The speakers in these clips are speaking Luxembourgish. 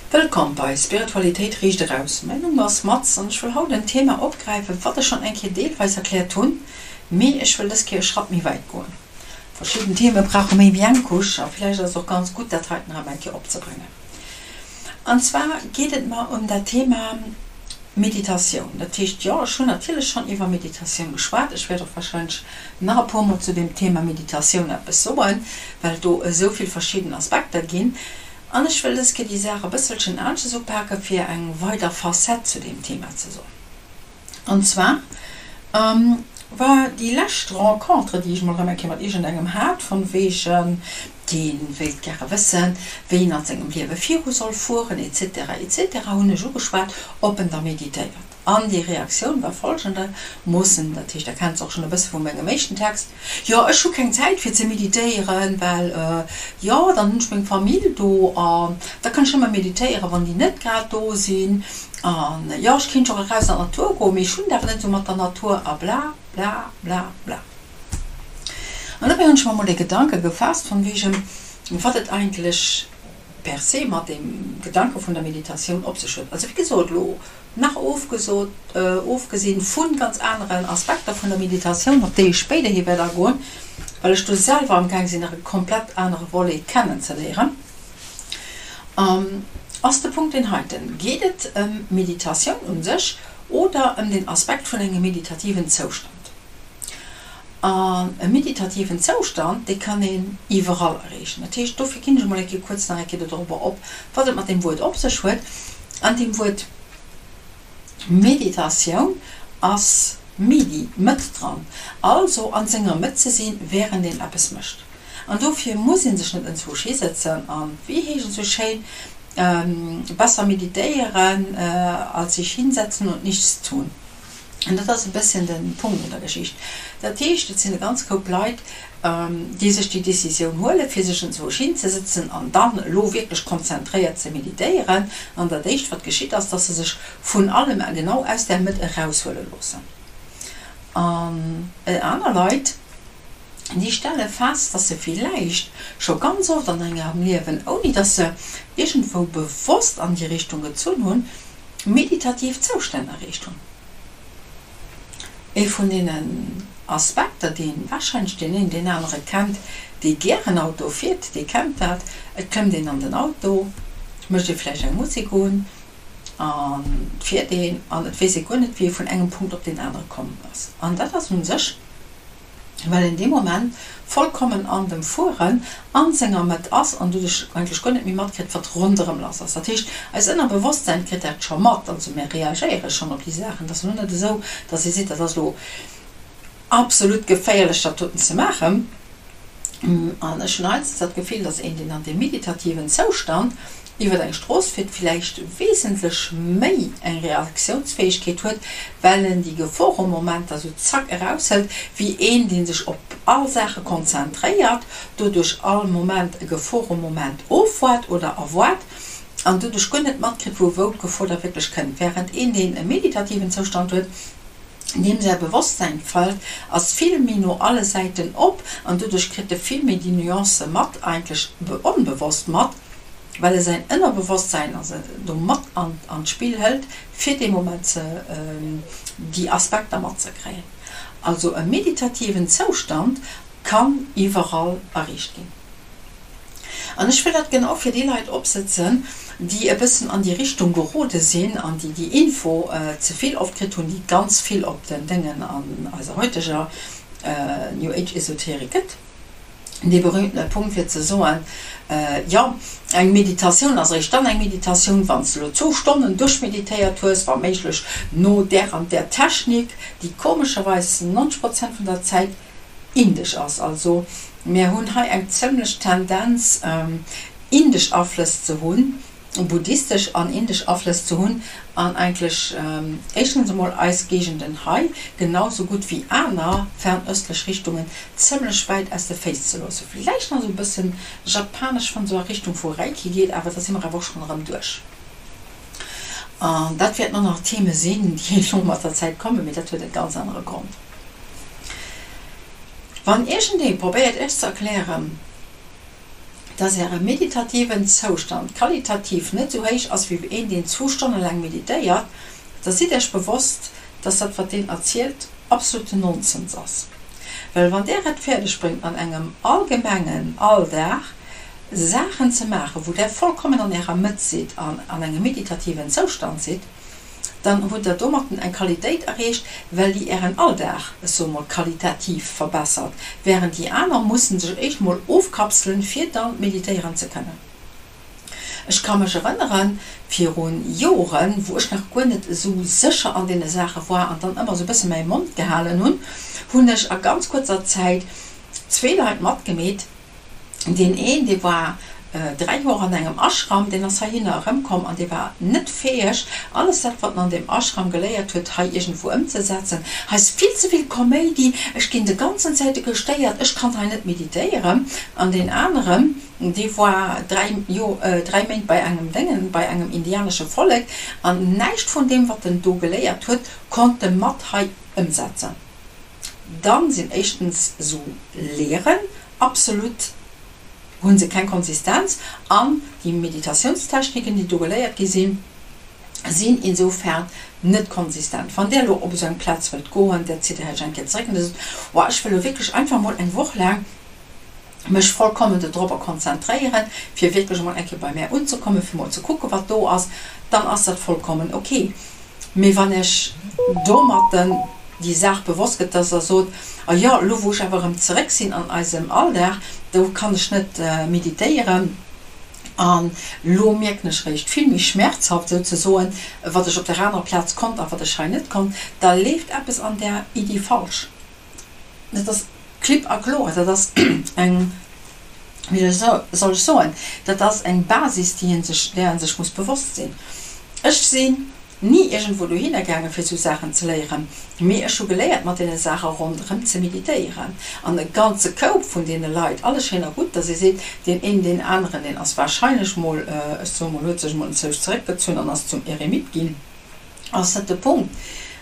Wëllkomm bei Spiritualitéit riicht eraus. Mäin Numm ass Mats an ech wëll haut en Thema opgräifen, wat ech schonn eng Kéier deelweis erkläert hunn, mee ech wëll dës Kéier e Schratt méi wäit goen. Verschidden Theme brauche méi wéi eng Couche a villäicht ass et och ganz gutt, dat heiten erëm eng Kéier opzebréngen. An zwar geet et mer ëm dat Thema Meditatioun. Dat heescht, jo, ech hunn natierlech schonn iwwer Meditatioun geschwat. Ech wäert och warscheinlech nach e puermol zu deem Thema Meditatioun eppes soen, well et do esou vill verschidden Aspekter ginn. An ech wëll dës Kéier déi Saach e bësselchen aneschters upaken, fir eng weider Facette zu deem Thema ze soen. An zwar war déi lescht Rencontre, déi ech mol erëm eng Kéier mat iergendengem hat, von wegen, dee wéilt gäre wëssen, wéi en an sengem Liewe viru soll fueren, etc. Etc. Hunn ech ugeschwat, ob en da meditéiert. An déi Reaktioun war folgendermoossen, dat heescht, Der kennt se och schonn e bësse vu mengem éischten Text, Jo, ech hu keng Zäit fir ze meditéieren, well, jo, dann hunn ech meng Famill do an da kann ech nëmme meditéieren, wann déi net grad do sinn. An, jo, ech kéint och eraus an d'Natur goen, mee ech hunn et awer net esou mat der Natur a bla bla bla bla. An dobäi hunn ech mer emol de Gedanke gefaasst, von wegen, wat et eigentlech per se mat deem Gedanke vun der Meditatioun op sech huet. Also wéi gesot, elo nach ofgesot, ofgesinn vu ganz aneren Aspekter vun der Meditatioun, op déi ech spéiderhi wäert agoen, well ech do selwer amgaang sinn, nach e komplett anere Volet kennenzeléieren, ass de Punkt deen heiten, Geet et ëm Meditatioun un sech oder ëm den Aspekt vun engem meditativen Zoustand? An e meditativen Zoustand, dee kann een iwwerall erreechen. Dat heescht, dofir ginn ech emol eng Kéier kuerz nach eng Kéier dodrobber op, wat et mat deem Wuert op sech huet. An deem Wuert Meditatioun ass medi, Mëtt dran, also an senger Mëtt ze sinn, wärend een eppes mécht. An dofir muss ee sech net enzwousch hisëtzen an, wéi heescht et esou schéin, besser meditéieren als sich hinsetzen und nichts tun. An dat ass e bësschen de Punkt un der Geschicht. Dat heescht, et sinn e ganz Koup Leit, déi sech déi Décisioun huelen, fir sech enzwousch hinzesëtzen an dann elo wierklech konzentréiert ze meditéieren. An dat Éischt, wat geschitt, ass, dass se sech vun allem genau aus där Mëtt eraushuele loossen. An aner Leit, déi stelle fest, dass se villäicht scho ganz oft an engem Liewen, ouni dass se iergendwou bewosst an déi Richtung gezunn hunn, meditativ Zoustänn erreecht hunn. Ee vun deenen Aspekter, dee warscheinlech deen een deen anere kennt, dee gären Auto fiert, dee kennt dat, Et klëmmt een an den Auto, mécht ee vläicht eng Musek un an et fiert een an et weess ee guer net, wéi ee vun engem Punkt op deen anere komm ass. An dat ass u sech well en dee Moment vollkommen an dem Fueren an senger Mëtt ass an doduerch eigentlech guer net méi matkritt, wat ronderëm lass ass. Dat heescht, eist Ënnerbewosstsäin kritt dat scho mat, also mir reagéiere schonn op déi Saachen. Et ass elo net esou, dass ee seet, dat ass elo absolut geféierlech, dat doten ze maachen. An ech hunn heiansdo dat Gefill, dass een, deen an deem meditativen Zoustand iwwer eng Strooss fiert, villäicht wesentlech méi eng Reaktiounsfäegkeet huet, well en déi Geforemomenter sou zack eraushëlt, wéi een, dee sech op all Saache konzentréiert, doduerch all Moment e Geforemoment ofwaart oder erwaart an doduerch guer net matkritt, vu wou d'Gefor da wierklech kënnt, wärend een, deen e meditativen Zoustand huet, Deem säi Bewosstsäinfeld ass vill méi no alle Säiten op an doduerch kritt e vill méi déi Nuancë mat, eigentlech onbewosst mat, well e säin Ënnerbewosstsäin also do mat an d'Spill hëlt, fir dee Moment ze déi Aspekter matzekréien. Also e meditativen Zoustand kann iwwerall erreecht ginn. An ech wëll dat genau fir déi Leit opsëtzen, déi e bëssen an déi Richtung gerode sinn an déi déi Info ze vill oft kritt hunn, déi ganz vill op den Déngen an eiser heuteger New Age Esoterik gëtt. Dee berühmtene Punkt fir ze soen, jo, eng Meditatioun ass eréischt dann eng Meditatioun, wann s de elo zwou Stonnen duerchmeditéiert hues, wa méiglech no där an där Technik, déi komescherweis 90 Prozent vun der Zäit indesch ass. Also mär hunn hei eng zëmlech Tendenz indesch Aflëss ze hunn, buddhistesch an indesch Aflëss ze hunn an eigentlech éischtens emol eis Géigenden hei, genau sou gutt wéi aner fernöstlech Richtungen, zëmlech wäit aus de Féiss ze loossen. Villäicht nach sou e bëssen japanesch, wann sou a Richtung vu Reiki geet, awer da si mer awer och schonn erëm duerch. An dat wäerten och nach Theme sinn, déi elo mat der Zäit kommen, mee dat huet e ganz anere Grond. Wann iergendee probéiert Iech ze erklären, Dass Äre meditativen Zoustand qualitativ net esou héich ass wéi een, deen zwou Stonne laang meditéiert, da sidd Iech bewosst, dass dat wat deen erzielt absoluten Nonsens ass. Well wann där et fäerdeg bréngt an engem allgemengen Alldag Saachen ze maachen, wou där vollkommen an Ärer Mëtt sidd an an engem meditativen Zoustand sidd, dann hutt Der domatten eng Qualitéit erreecht, well déi Ären Alldag, ech soe mol, qualitativ verbessert, während déi aner mussen sech éischt mol ofkapselen, fir dann meditéieren ze kënnen. Ech ka mech erënneren, viru Joren, wou ech nach guer net esou sécher an deene Saache war an dann ëmmer esou e bësse mäi Mond gehalen hunn, hunn ech a ganz kuerzer Zäit zwee Leit matgemeet, Deen een, dee war 3 Joer an engem Ashram, deen ass heihinner erëmkomm an dee war net fäeg, alles dat, wat en an deem Ashram geléiert huet, hei iergendwou ëmzesetzen. Hei ass vill ze vill Koméidi, ech ginn de ganzen Zäite gestéiert, ech kann hei net meditéieren. An deen aneren, dee war 3 Joer, 3 Méint bei engem Déngen, bei engem indianesche Vollek an näischt vun deem, wat en do geléiert huet, konnt e mat hei ëmsetzen. Dann sinn éischtens esou Lehren absolut, hu se keng Konsistenz an déi Meditiounstechniken, déi do geléiert gi sinn, sinn insofern net konsistent. Wann där elo op esou eng Plaz wëllt goen, där zitt Där iech eng Kéier zeréck an der sot, Woah, ech wëll elo wierklech einfach mol eng Woch laang mech vollkommen dodropper konzentréieren, fir wierklech emol eng Kéier bei mär unzekommen, fir mol ze kucken, wat do ass, dann ass dat vollkommen ok. Mee wann Iech domatten déi Saach bewosst gëtt, dass Der sot, A jo, elo wou ech awer erëm zeréck sinn an eisem Alldag, do kann ech net meditéieren an elo mierken ech eréischt vill méi schmerzhaft souzesoen, wat ech op der anerer Plaz konnt a wat ech hei net konnt, da leeft eppes an där Iddi falsch. Dat ass klipp a kloer, dat ass eng, wéi soll ech soen, dat ass eng Basis, déi ee sech, där ee sech muss bewosst sinn. Ech sinn ni iergendwou dohinner gaange fir esou Saachen ze léieren, mee ech hu geléiert mat deene Saache ronderëm ze meditéieren. An e ganze Koup vun deene Leit, alles schéin a gutt, datt ee seet, deen een, deen aneren, deen ass wahrscheinlech mol, ech soe mol, huet sech mol enzwousch zeréckgezunn an ass zum Eremit ginn, ass net de Punkt,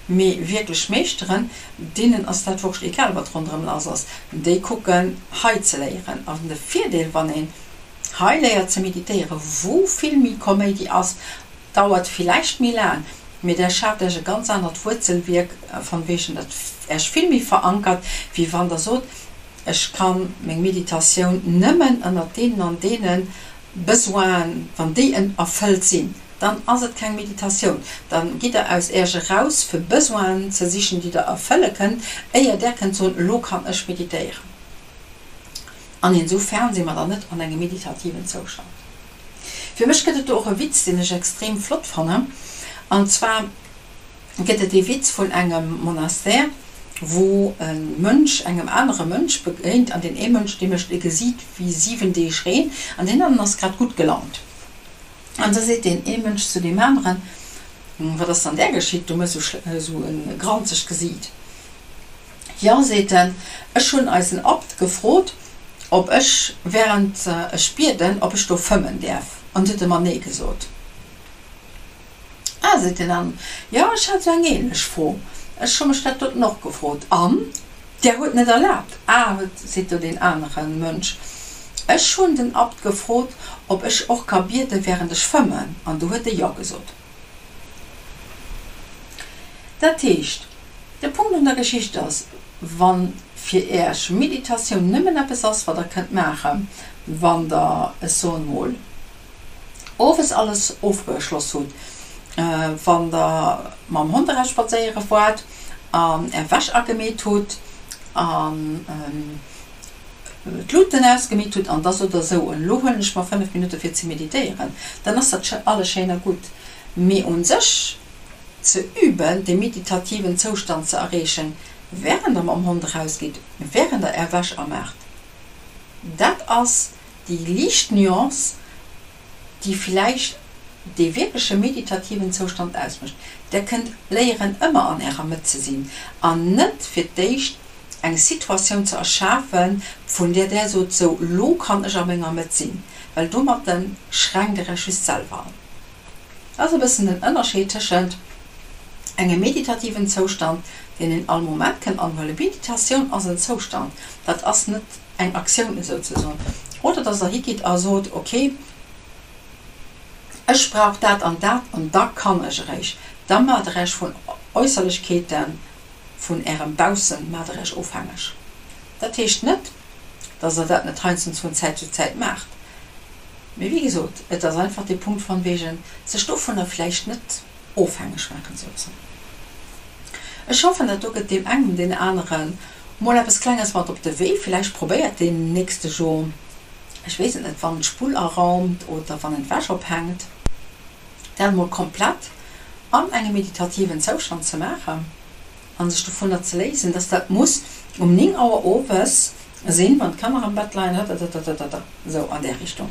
mee wierklech Meeschteren, deenen ass dat wurscht, egal wat ronderëm lass ass, déi kucken hei ze léieren. An de Virdeel wann een hei léiert ze meditéieren, wou vill méi Koméidi ass, dauert villäicht méi laang, mee där schaaft Äech e ganz anert Wuerzelwierk, von wegen dat Äech vill méi verankert, wéi wann der sot, ech kann meng Meditatioun nëmmen ënnert deenen an deene Besoinen, wann déi erfëllt sinn. Dann ass et keng Meditatioun. Dann gitt der aus Äerch eraus, fir Besoinen ze sichen, déi der erfëlle kënnt, éier där kënnt soen, Elo kann ech meditéieren. An insofern si mer dann net an engem meditativen Zoustand. Fir mech gëtt et do och e Witz, deen ech extrem flott fannen. An zwar gëtt et dee Witz vun engem Monastère, wou e Mönch engem anere Mönch begéint, an deen ee Mönch, dee mécht e Gesiit wéi 7 Deeg Reen, an deen aneren ass grad gutt gelaunt. An da seet deen ee Mënsch zu deem aneren, Wat ass dann där geschitt, du méchs esou e granzegt Gesiit? Jo, seet en, ech hunn eisen Abt gefrot, ob ech, während ech bieden, ob ech do fëmmen däerf, an du huet e mer nee gesot. Ah, seet deen aneren, jo, ech hat esou eng ähnlech Fro, ech hu mech dat doten och gefrot, an där huet net erlaabt. Ah, huet, seet do deen anere Mönch, ech hunn den Abt gefrot, ob ech och ka bieden, während ech fëmmen, an du huet e jo gesot. Dat heescht, de Punkt un der Geschicht ass, Wann fir Äech Meditatioun nëmmen eppes ass, wat Der kënnt maachen, wann Der, ech soen emol, owes alles ofgeschloss hutt, wann Der mam Hond eraus spadséiere waart an Är Wäsch agemeet hutt an d'Luuten ausgemeet hutt an da sot Der esou, an elo huelen ech mer 5 Minutte fir ze meditéieren, dann ass dat alles schéin a gutt. Mee un sech ze üben, dee meditativen Zoustand ze erreechen, wärend Der mam Hond erausgitt, wärend Der Är Wäsch amaacht, dat ass déi liicht Nuance, déi villäicht dee wierkleche meditativen Zoustand ausmécht. Der kënnt léieren, ëmmer an Ärer Mëtt ze sinn an net fir d'éischt eng Situatioun ze erschafen, vun där Der sot, sou, elo kann ech a menger Mëtt sinn, well domatte schränkt Der Iech just selwer an. Dat ass e bëssen den Ënnerscheed tëschent engem meditativen Zoustand, deen een all Moment kënnt anhuelen. Meditatioun ass en Zoustand, dat ass net eng Aktioun esou ze soen. Oder dass Der higitt a sot, okay, ech brauch dat an dat an da kann ech eréischt. Da maacht Der Iech vun Äusserlechkeeten, vun Ärem Baussen maacht Der Iech ofhängeg. Dat heescht net, dass Der dat net heiansdo vun Zäit zu Zäit maacht. Mee wéi gesot, et ass einfach dee Punkt von wegen, sech dovunner vläicht net ofhängeg maachen ze loossen. Ech hoffen, dat do gëtt deem engem, deen aneren mol eppes Klenges mat op de Wee. Villäicht probéiert deen nächste jo, ech weess et net, wann en d'Spull araumt oder wann en d'Wäsch ophänkt, dat mol komplett an engem meditativen Zoustand ze maachen a sech dovunner ze léisen, dass dat muss um 9 Auer owes sinn, wann d'Kanner am Bett leien, hëtëtëtëtëtë, esou an där Richtung.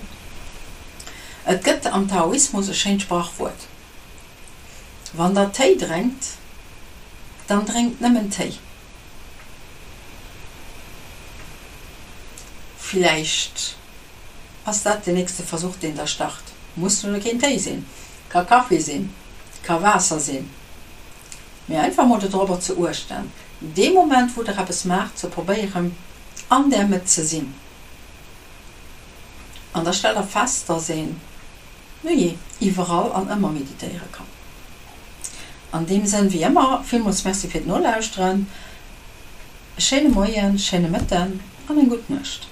Et gëtt am Taoismus e schéint Sprachwuert, Wann der Téi drénkt, dann drénkt nëmmen Téi. Villäicht ass dat den nächste Versuch, deen der start. Muss lo keen Téi sinn, ka Kaffi sinn, ka Waasser sinn, mee einfach mol dodrobber ze uechten, dee Moment wou der eppes maacht, ze probéieren an där Mëtt ze sinn. An da stellt der fest, dass een Nujee, iwwerall an ëmmer meditéiere kann. An deem Sënn, wéi ëmmer, villmools Merci fir d'Nolauschteren, e schéine Moien, schéine Mëtten an eng gutt Nuecht.